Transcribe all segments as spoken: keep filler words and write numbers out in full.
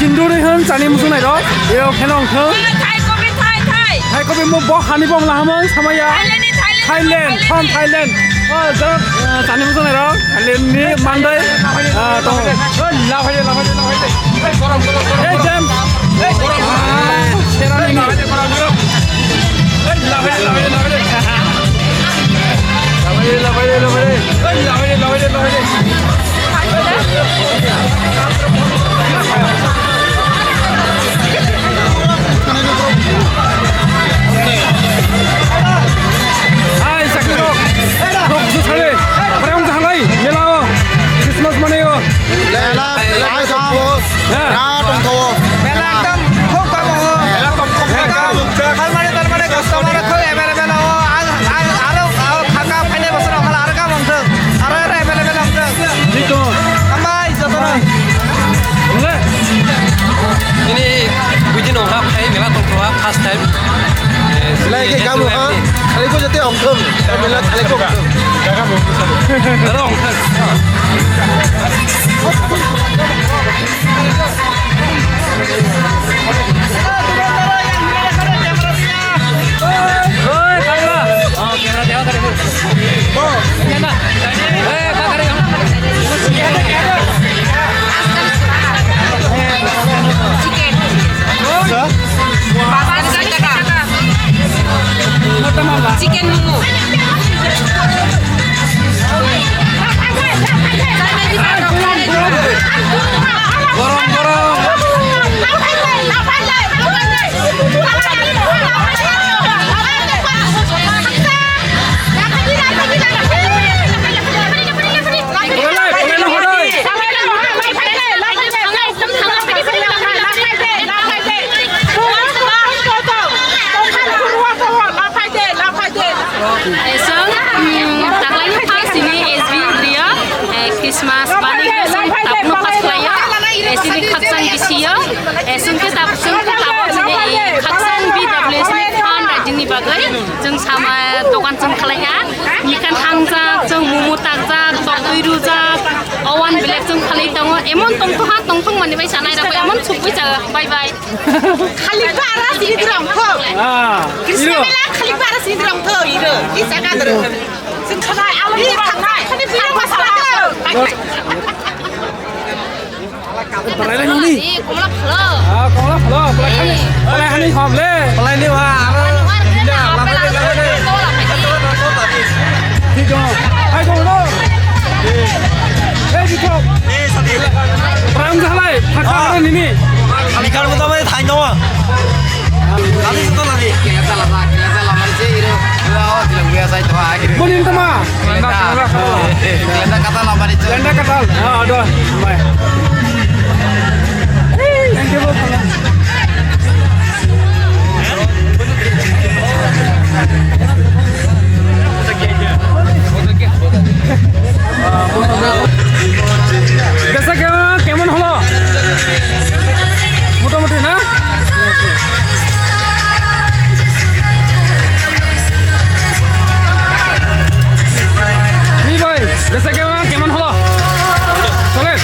Induri hwn chani muchungnai rok, yo kheno wngthok. Thai kopi, Thai, Thai. Thai kopi mo bo hani bong lahamung samaya. Thailand ni, Thailand ni, Thailand, Thailand ni. Thon Thailand. Oh, jok, ah, chani muchungnai rok, Thailand ni mandai, ah, tongo. Hey, James. Ah, serani ni. Hai, sakni rok. Rok su sale. Parang jahalai. Melao. Christmas maneo. Mela, mela tongthogo. Mela tongthogo. Mela ekdom khub kamo. Mela tongthogo. Ekdom. Talmani, talmani customer khub available o. Ang, ang, aro, aro khaka phainai bosor okhala aro kam wngthok. Aro, aro available wngthok. Jito. Hambai, jotono. Hambai. Ini buji nong ha phai mela tongthogo first time. Lai ke gamu ha. Khali ko jate ongthok. Mela khali ko ongthok. Aro ongthok. Chicken. Chicken momo. Gorom, gorom. Esong, mm, taklaini first ini S B India, eh, Christmas bani esong tabukno pass khlaio, esini khakchang bisiyo, esong ke tab-, esong ke tabuk sini, eh, khakchang B W S ni phan rajini bagwi, chwng sama dokan chwng khlaiha, mikan hangjak, chwng momo takjak, toktwi rwjak, owan belek chwng khlai tongo, emon tongthokha, tongthok manwi bai sanai rok emon sukwi cha, bye bye. Khali bara sini drong tho. Ah, Krishna iro. Mela khali bara sini drong tho, iro. Ki jaga dro. Sing khana alu ni khana khani phai ma sa. Berai lai nini. Ni komla phalo. Ah, komla phalo. Palai hani, palai hani hom le. Palai ni wa aro. Thik dong. Hai dong, dong. Eh, Bithok. Prang jahalai, thaka aro nini. Bikar mo tamai thai dong. Ladi to ladi. Boni tama. Lenda kata lamari. Lenda kata. Ah, aduh. Bye. Thank you. Besa kemon, kemon holo? Motamuti na? Ni bhai, besa kemon, kemon holo? Chole.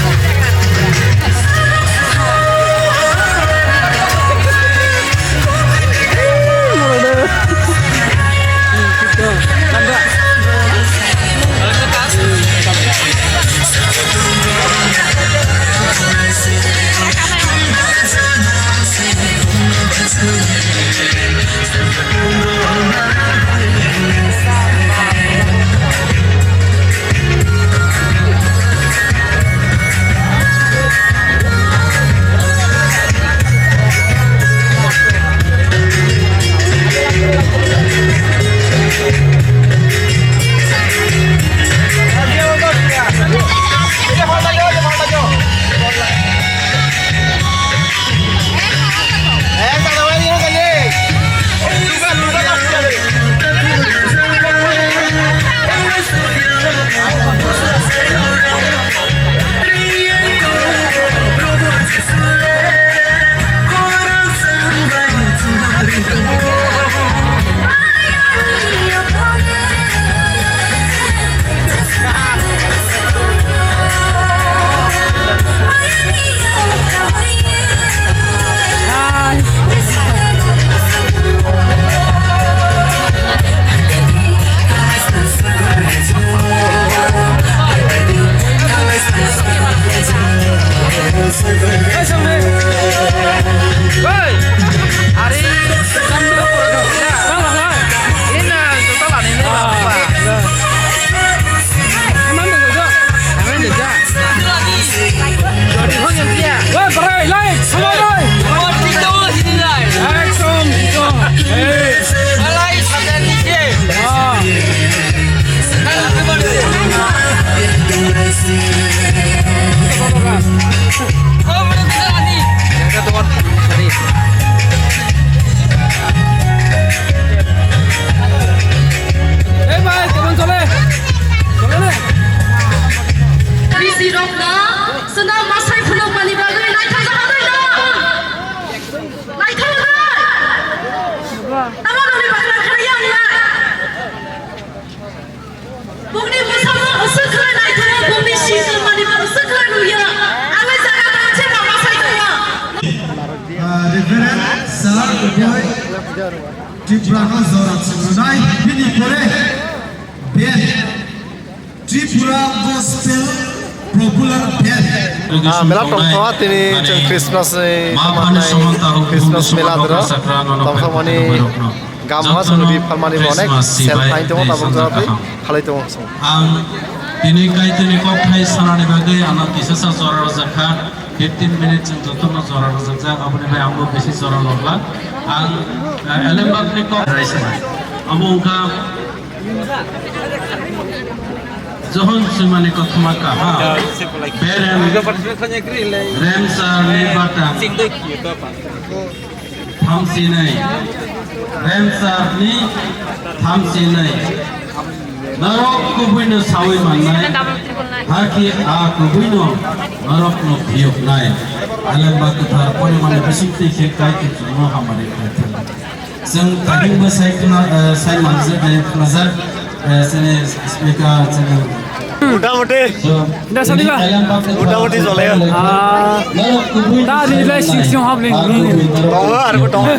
Bisi rok no swnam masai phunuk mani bagwi naithok jaha doi no. Naithok doi. Tamo noni bagwi khana yang ya. Bungni bwsamo usuk khlai naithogo, bungni sijil mani bo usuk khlai nuya. Ang jaga tong se mama sai tongma. Ah, Reverend Salar Gogoi Tripura no jora chumnai bini pore band Tripura Gospel Popular Band. Ah, belai tongthok tini chwng Christmas ni Christmas mela dro tongthok mani. Gam ha song di phalmani bo onek sel thai tongo, tabuk jora twi khalai tongo. Ang tini Kaitorni kokthai sanani bagwi ano kisasa jora rwjak kha. Fifteen minutes chwng jotono jora rwjakjak, aboni bai ang bo bisi jora lobla. Ang, eh, Elembakni kok raisana. Abo wngkha Johon swimani kothoma kaham. Berem, Remsa, Lebata. Thamsinai, Remsarni thamsinai. Norok kubuino sawi mannai, hakhe a kubuino norokno phiyoknai. Alemba kwthar porimani bisingtwi khe Kaitor chwngno hamari khlaithang. Chwng tagingbo sai khna, eh, sai manjak, eh, khnajak. Eh, sini speaker, sini. মোটামুটি। মোটামুটি চলে। আহ, তা রিলাই six half লিং। Tongo, arbo tongo.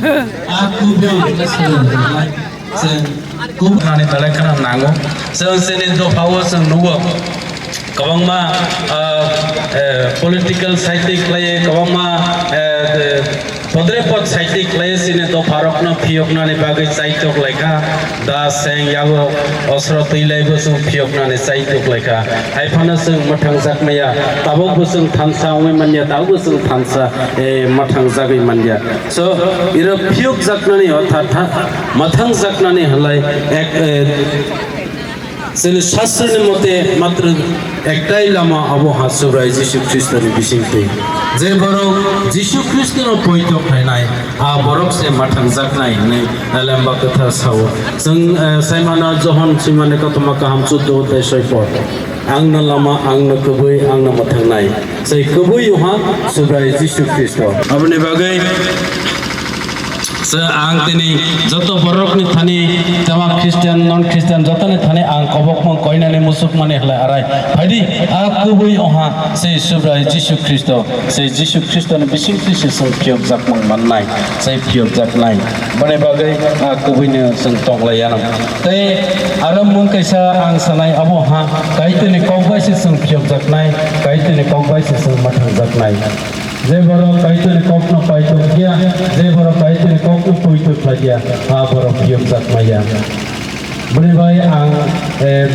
Nani belai khna nango. Chwng sini dophao chwng nugo. Kwbangma, ah, eh, political side twi khlaiwi, kwbangma, eh, Podre pod saitwi khlai sini dopharokno phiyoknani bagwi chaitok laikha, da seng yago osro twi laibo chwng phiyoknani chaitok laikha. Haiphano chwng mwthangjakmaya, tabukbo chwng thansa wngwi manya, tabukbo chwng thansa, eh, mwthangjagwi manya. So, iro phiyokjaknani otha tha, mwthangjaknani halai ek, eh, Chini shastroni mote matro ektai lama abo ha Subrai Jisu Khristoni bisingtwi. Je borok Jisu Khristono poito khlainai, a borok se mwthangjaknai hinwi Lemba Kwthar sao. Chwng, eh, saimano Johon swimani kothoma kaham chuddo odhyay soi pod. Angno lama, angno kwbwi, angno mwthangnai. Sai kwbwi wngha Subrai Jisu Khristo. Aboni bagwi se ang tini joto borokni thani, tama Christian, non Christian, jotoni thani ang kobokmung koinani musukmani halai arai. Phaidi, a kwbwi wngha se Subrai Jisu Khristo. Se Jisu Khristoni bisingtwi se chwng phiyokjakmung mannai, se phiyokjaknai. Boni bagwi a kwbwino chwng tonglaiyano. Tei aro mung kaisa ang sanai, abo ha Kaitorni kok bai se chwng phiyokjaknai, Kaitorni kok bai se chwng mwthangjaknai. Je borok Kaitorni kokno paitok ya, je borok Kaitorni kokno poito khlai ya, a borok phiyokjakmaya. Bini bai ang, eh,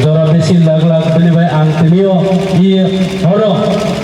jora bisi lak lak, bini bai ang tini o i horo,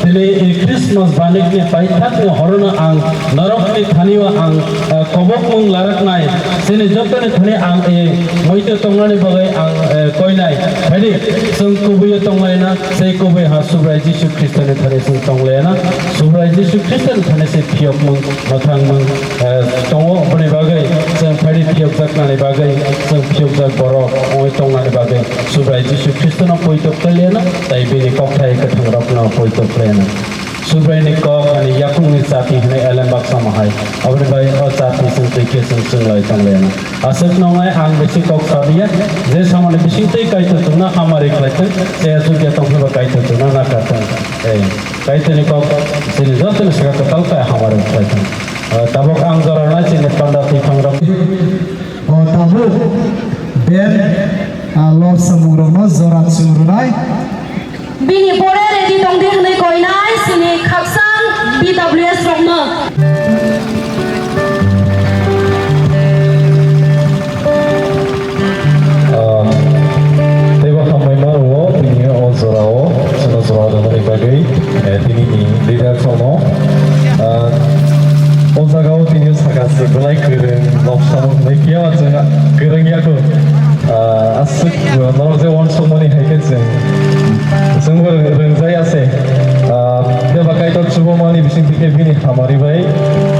tini i Christmas banik ni paithak ni horo no ang norok ni thani o ang, eh, kobok mung larak nai. Chini joto ni thani ang i moito tong nani bagwi ang, eh, koi nai. Phaidi chwng kubui o tong lai na, sei kubui ha Subrai Jisu Khristo ni thani chwng tong lai na. Subrai Jisu Khristo ni thani se phiyok mung, mwthang mung, eh, tongo, bini bagwi chwng phaidi phiyokjaknani bagwi, chwng phiyokjak borok wngwi tongnani bagwi Subrai Jisu Khristono poito khlailiano, tei bini kokthai kwthangrokno poito khlailiano. Subraini kok ani yakungni chati hwnwi elem baksa mohai, aboni bai o chati chwng twi khe chwng chwnglai tongliano. Aswk nongnai ang bisi kok sabiya, je samani bisingtwi Kaitor chwngno hamari khlaithwng, se aswk ya tongphaiba Kaitor chwngno nakarthwng. Eh, Kaitorni kok chini jotoni saka kwtal khe hamari khlaithwng. Eh, tabuk ang jorana chini panda twiphang rok. O tabuk ben, ah, lok samung rokno jora chwng rwnai. Bini pore ready tongdi hwnwi koinai chini khakchang B W S rokno. Ah, teibo hambai ma rwo, tini o jora o, chwngno jora rwmani bagwi, eh, tini ni leader rokno, ah, o jaga o tini saka se belai kwrwng, nok samung hinwi phiya chwng kwrwng ya kho. Ah, aswk, norok je uansukmani hai khe chwng, chwngbo Subomani bising tike bini hamari bai,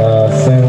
ah, sing